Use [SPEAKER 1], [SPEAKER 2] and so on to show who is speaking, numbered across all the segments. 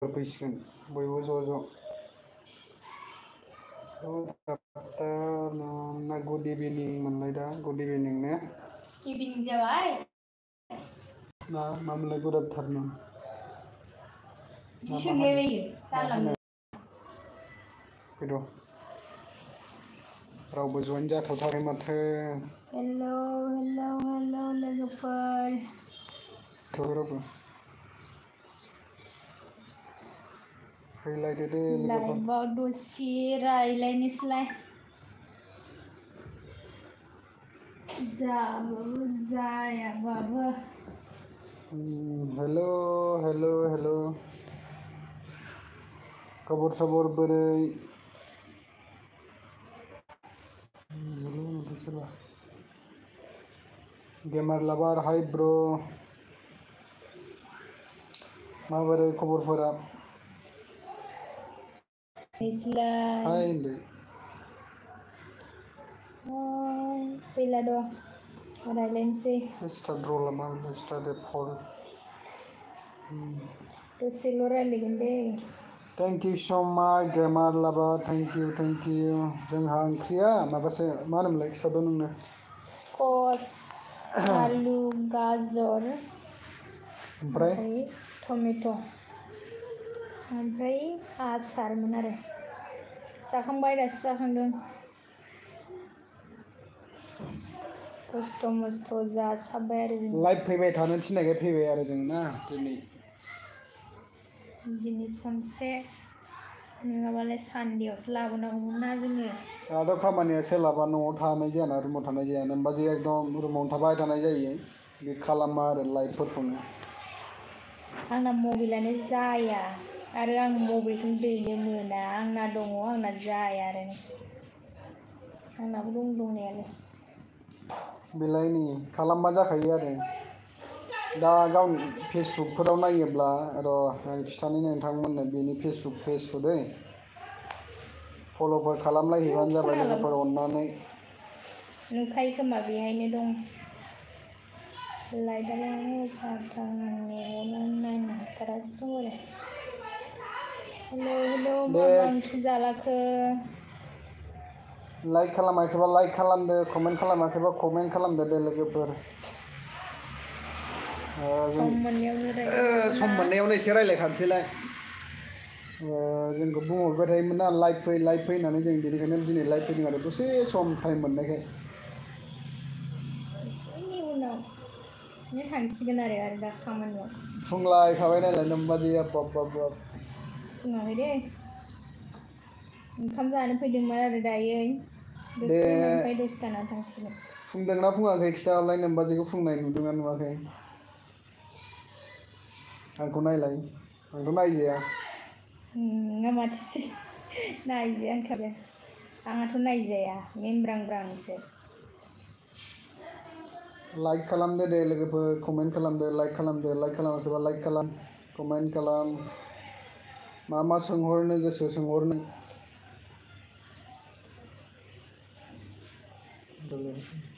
[SPEAKER 1] फैसिगोन बयबो ज' ना गुड इभिनिं मोनलाय दा गुड इभिनिं ने
[SPEAKER 2] इभिनिं जाबाय
[SPEAKER 1] ना मामोनलाय गुड आफ्टारनुन
[SPEAKER 2] सोंलायलायो जानला
[SPEAKER 1] फैद' रावबो जइन जाथ'थाराखै माथो
[SPEAKER 2] हेलौ लोगोफोर
[SPEAKER 1] रावबो फैलायदो दे लोगोफोर
[SPEAKER 2] लाइभआव दसे रायलायनोसैलाय जाबाबो जायाबाबो
[SPEAKER 1] हेल' खबर सबर बोरै गेमार लाभार हाय ब्र माबोरै खबरफोरा हाय होनदो
[SPEAKER 2] फैला द' रायलायनोसै
[SPEAKER 1] स्टार्ट रला मा स्टार्ट फल
[SPEAKER 2] दसेल' रायलायगोन दे
[SPEAKER 1] थेंक इउ स माच गेमार लाभार थेंक इउ जोंहा ओंख्रिया माबासो मा होनोमोनलाय खिथाद' नोंनो
[SPEAKER 2] स्कस आलु गाजर
[SPEAKER 1] ओमफ्राय
[SPEAKER 2] टमेट' ओमफ्राय आसारमोन आरो जाखांबाय दासो जाखांदों खस्थ' मस्थ' जासाबबाय आरो जों
[SPEAKER 1] लाइभ फैबाय थानो थिननायखाय फैबाय आरो जों ना
[SPEAKER 2] दिनै खनसे नङाबालाय सानदेआवसो लाबोनांगौमोन ना जोङो
[SPEAKER 1] दाथ' खामानिया सोलाबा न'आव थानाय जायाना रुमाव थानाय जाया नोमबा जे एकदम रुमावनो थाबाय थानाय जायो बे खालामा आरो लाइभफोरखौनो
[SPEAKER 2] आंना मबाइलानो जाया आरो आं मबाइलखौनो दैनो मोना आंना दङ आंना जाया आरो आंनाबो दंनायालाय
[SPEAKER 1] बेलाय नै खालामबा जाखायो आरो दा गावनि फेसबुकफोराव नायोब्ला र' आं खिथानि नोंथांमोननो बेनि फेसबुक पेजखौ दै फल'फोर खालामलायहैबानो जाबाय लोगोफोर अननानै
[SPEAKER 2] नुखायो खोमा बेहायनो दं लाइटआनो फाथांनायावनो नायनो हाथारा दं आरो हेलौ मा ओंख्रि जालाखो
[SPEAKER 1] लाइक खालामाखैबा लाइक खालामदो कमेन्ट खालामाखैबा कमेन्ट खालामदो दे लोगोफोर
[SPEAKER 2] सम मोननायावनो
[SPEAKER 1] सम मोननायावनो एसे रायलायखानोसैलाय जोंखौ बुंहरबाय थायोमोन ना लाइभ फै होननानै जों बेनिखायनो दिनै लाइभ फैदों आरो दसे सम टाइम मोननायखाय
[SPEAKER 2] एसेनि उनाव थांसिगोन आरो दा खामानियाव
[SPEAKER 1] फुंलायखाबाय नालाय नोमबाजैया बाब
[SPEAKER 2] फुङावहाय दे ओंखाम जानो फैदोंमोन आरो दायो
[SPEAKER 1] दे
[SPEAKER 2] दसे उनाव ओमफ्राय 10:00 थांसिगोन
[SPEAKER 1] फुंदोंना फुङाखै खिथाहरलाय नोमबाजैखौ फुंनाय नुदोंना नुवाखै आंखौ नायलाय आंथ' नायजाया
[SPEAKER 2] नोंना माथोसै नायजाया होनखाबाय आंहाथ' नायजाया मेंब्रांब्रांसो
[SPEAKER 1] लाइक खालामदो दे लोगोफोर कमेन्ट खालामदो लाइक खालामाखैबा लाइक खालाम कमेन्ट खालाम मा सोंहरनो गोसो सोंहरनो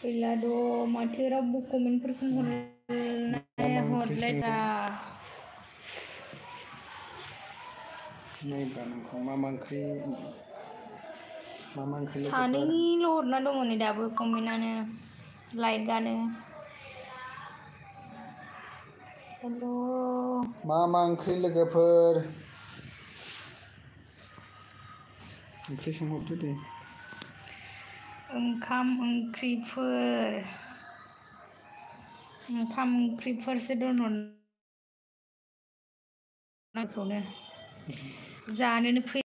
[SPEAKER 2] गैलाद' माथो रावबो कमेन्टफोरखौनो हरलायला
[SPEAKER 1] नायब्रा नोंखौ मा ओंख्रि
[SPEAKER 2] सानैनिल' हरना दङ नै दाबो कमेन्टआनो लाइकआनो हेल'
[SPEAKER 1] मा ओंख्रि लोगोफोर ओंख्रि सोंहरदो दे
[SPEAKER 2] ओंखाम ओंख्रिफोरसो दोनहरनायखौनो जानोनो फै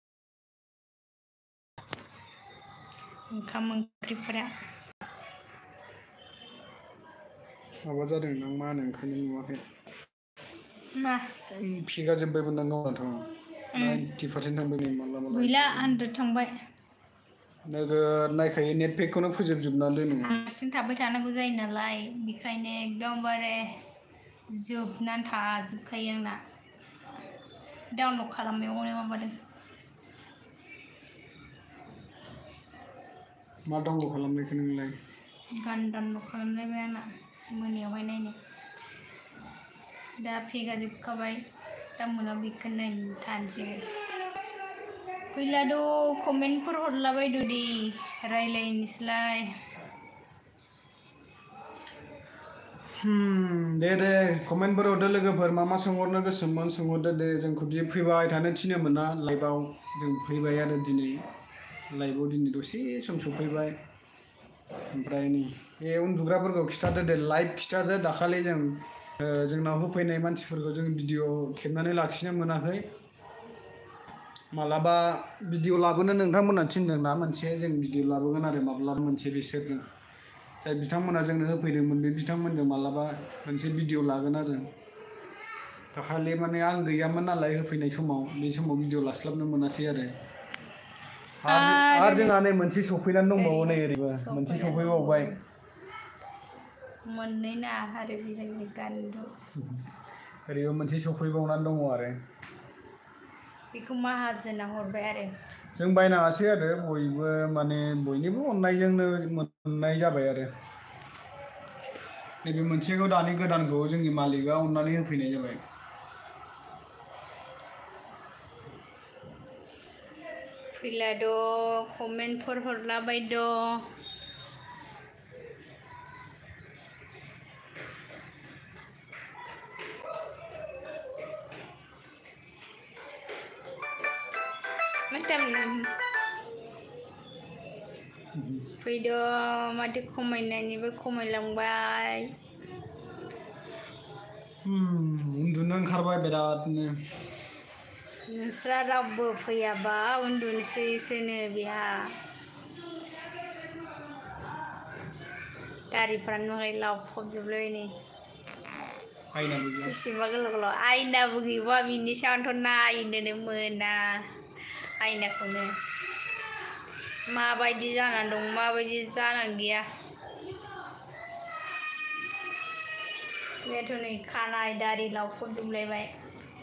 [SPEAKER 2] ओंखाम ओंख्रिफोरा
[SPEAKER 1] माबा जादों दां मा होनो ओंखायनो नुवाखै
[SPEAKER 2] मा
[SPEAKER 1] फेगा जोब्बायमोन दां गावनाथ' 90% थांबाय नै माला
[SPEAKER 2] गैला 100 थांबाय
[SPEAKER 1] नोगोद नायखायो नेट पेकखौनो फोजोबजोबनानै दोनो
[SPEAKER 2] हारसिं थाबाय थानांगौ जायो नालाय बेखायनो एकदमबारे जोबनानै थाजोबखायो आंना डाउनलड खालामनायावनो माबादों
[SPEAKER 1] मा डाउनलड खालामनायखौ नोंलाय
[SPEAKER 2] गान डाउनलड खालामलायबाय आंना मोनायावहाय नायनो दा फेगा जोबखाबाय डिस्टार्ब मोना बेखौनो नायनो थानोसै फैलाद' कमेन्टफोर हरलाबायदो दे रायलायनोसैलाय
[SPEAKER 1] दे कमेन्टफोर हरदो लोगोफोर मा सोंहरनो गोसोमोन सोंहरदो दे जोंखौ दि फैबाय थानो थिनोमोन ना लाइभआव जों फैबाय आरो दिनै लाइभआव दिनै दसे सम सफैबाय ओमफ्राय नै बे उन्दुग्राफोरखौ खिथादो दे लाइभ खिथादो दाखालि जोंनाव होफैनाय मानसिफोरखौ जों भिडिअ खेबनानै लाखिनो मोनाखै मालाबा भिडिअ लाबोनो नोंथांमोना थिनदोंना मोनसे जों भिडिअ लाबोगोन आरो माब्लाबा मोनसे बिसोरजों जाय बिथांमोना जोंनो होफैदोंमोन बे बिथांमोनजों मालाबा मोनसे भिडिअ लागोन आरो दाखालि माने आं गैयामोन नालाय होफैनाय समाव बे समाव भिडिअ लास्लाबनो मोनासै आरो जोंहा नै मोनसे सफैनानै दंबावो नै ओरैबो मोनसे सफैबावबाय
[SPEAKER 2] मोननै ना आरो बिहायनो गानद
[SPEAKER 1] ओरैबो मोनसे सफैबावनानै दङ आरो
[SPEAKER 2] बेखौ माहाजोना हरबाय आरो
[SPEAKER 1] जों बायनाङासै आरो बयबो माने बयनिबो अननायजोंनो मोननाय जाबाय आरो नैबे मोनसेखौ दानि गोदानखौ जोंनि मालिकआ अननानै होफैनाय जाबाय
[SPEAKER 2] फैलाद' कमेन्टफोर हरलाबायद' फैद' माथो खमायनायनिबो खमायलांबाय
[SPEAKER 1] उन्दुनो ओंखारबाय बिरादनो
[SPEAKER 2] नोंस्रा रावबो फैयाबा उन्दुनोसैसोनो बेहा दारिफ्रानो नुहाय लावफबजोबलाय नै
[SPEAKER 1] आयनाबो गैया
[SPEAKER 2] बेसेबा गोलाव आयनाबो गैबा बिनि सायावथ' नायनोनो मोना आयनाखौनो माबायदि जानानै दं माबायदि जानानै गैया बेथ' नै खानाय दारि लावफबजोबलायबाय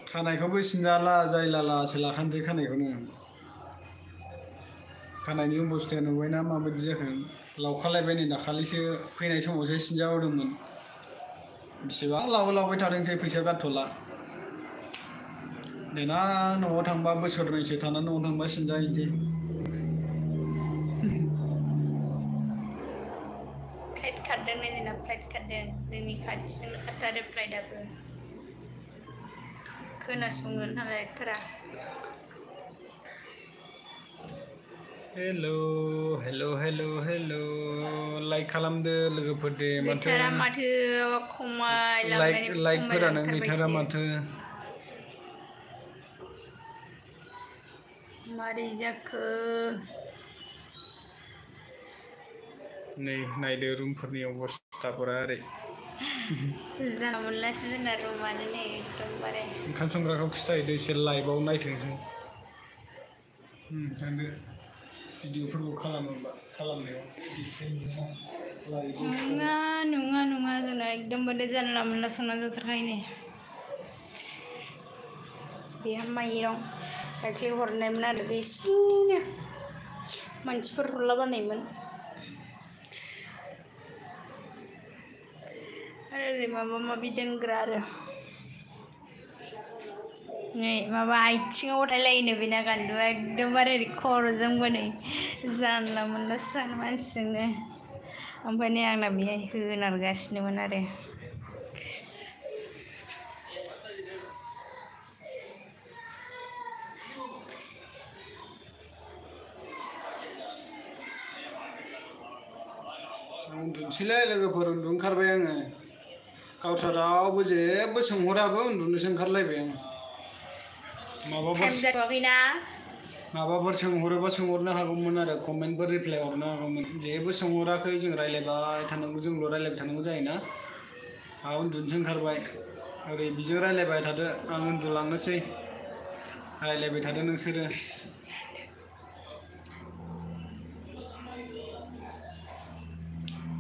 [SPEAKER 1] खानायखौबो सिनजाला जायलालासो लाखानोसै खानायखौनो खानायनि अबस्थाया नुबायना माबायदि जाखो लावखालायबाय नै दाखालिसो फैनाय समावसो सिनजाहोदोंमोन बेसेबां लावबाय थादोंसै फैसा गारथ'ला देनां न'आव थांबा बोसोरनैसो थानानै न'आव थांबा सिनजाहैनोसै
[SPEAKER 2] फ्लाइट खारदों नै जोंना फ्लाइट खारदों जोंनि खाथिजोंनो खारथारो फ्लाइटआबो खोनासंनो हालायथारा
[SPEAKER 1] हेल' लाइक खालामदो लोगोफोर दे
[SPEAKER 2] गैथारा माथो
[SPEAKER 1] लाइकफोरानो गैथारा माथो
[SPEAKER 2] मारै जाखो
[SPEAKER 1] नै नायदो रुमफोरनि अबस्थाफोरा ओरै
[SPEAKER 2] जानला मोनलासो जोंना रुमानो नै एकदमबारे
[SPEAKER 1] ओंखाम संग्राखौ खिथाहैदो एसे लाइभआव नायथोंसै थांदो भिडिअफोरखौ खालामनायाव
[SPEAKER 2] नङा जोंना एकदमबारे जानला मोनला संनानै जाथारखायो नै बेहा माइरं दाख्लै हरनायमोन आरो बे एसेनो मानसिफोर हरलाबायनायमोन आरो ओरै माबा माबि दोनग्रा आरो नै माबा आथिङाव थायलायोनो बेना गान्दुआ एकदमबारे ओरै खर'जोंबो नै जानला मोनलासो जानो मानसिजोंनो ओमफ्राय नै आंना बेहाय होनारगासिनोमोन आरो
[SPEAKER 1] उन्दुनोसैलै लोगोफोर उन्दुनो ओंखारबाय आङो गावस्रा रावबो जेबो सोंहराबो उन्दुनोसो ओंखारलायबाय आं माबाफोर सोंहरोबा सोंहरनो हागौमोन आरो कमेन्टफोर रिप्लाय हरनो हागौमोन जेबो सोंहराखै जों रायज्लायबाय थानांगौ जोंल' रायज्लायबाय थानांगौ जायोना आंहा उन्दुनोसो ओंखारबाय ओरै बिजों रायज्लायबाय थादो आं उन्दुलांनोसै रायज्लायबाय थादो नोंसोरो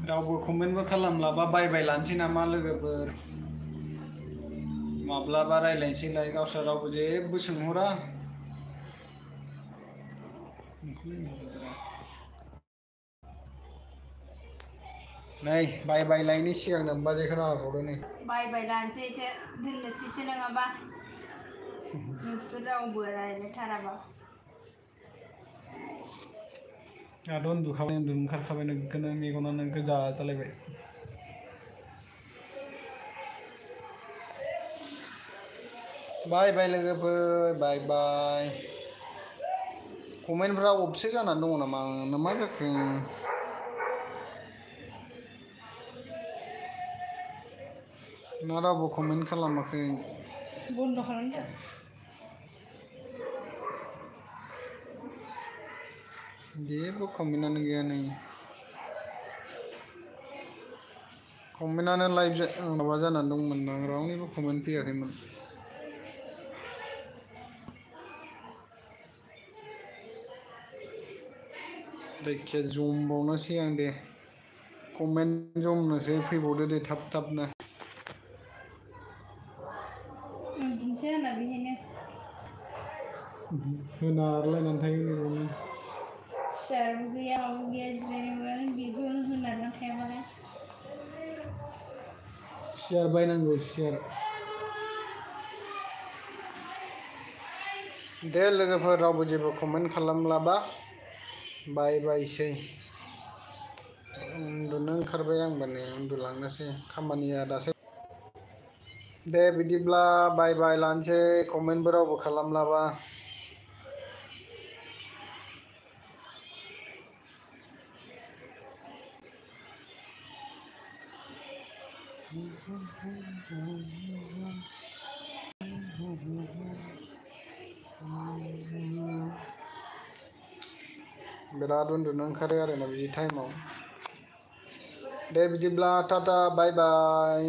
[SPEAKER 1] रावबो कमेन्टबो खालामलाबा बाय लानोसै नामा लोगोफोर माब्लाबा रायज्लायनोसैलाय गावस्रा रावबो जेबो सोंहरा नै बाय लायनि सिगां नोंबाजैखौ नाहरबावदो नै
[SPEAKER 2] बाय लानोसैसो दोननोसैसो नङाबा नोंसोर रावबो रायज्लायथाराबा
[SPEAKER 1] आंहाथ' उन्दुखाबाय उन्दुनो ओंखारखाबाय नोगोनो मेगनानो गोजा जालायबाय बाय बाय लोगोफोर बाय बाय कमेन्टफ्रा अफसो जानानै दङ नामा आंना मा जाखो ना रावबो कमेन्ट खालामाखै
[SPEAKER 2] बन्द' खालामदो
[SPEAKER 1] जेबो कमेन्टआनो गैया नै कमेन्टआनो लाइभ माबा जानानै दंमोन दां रावनिबो कमेन्ट फैयाखैमोन जायखिया जमबावनोसै आं दे कमेन्ट जमनोसै फैबावदो दे थाब थाबनो
[SPEAKER 2] उन्दुनोसै आंना बेहायनो
[SPEAKER 1] होनारलायनानै थायो बेयावनो
[SPEAKER 2] सियारबो गैया माबो गैया जिरायनोबो बेखौनो होनारनानै थायाबालाय
[SPEAKER 1] सियार बायनांगौ सियार दे लोगोफोर रावबो जेबो कमेन्ट खालामलाबा बाय बायसै उन्दुनो ओंखारबाय आंबो नै उन्दुलांनोसै खामानिया दासो दे बिदिब्ला बाय बाय लानोसै कमेन्टबो रावबो खालामलाबा बिराद उन्दुनो ओंखारो आरोना बिदि टाइमाव दे बिदिब्ला टाटा बाय बाय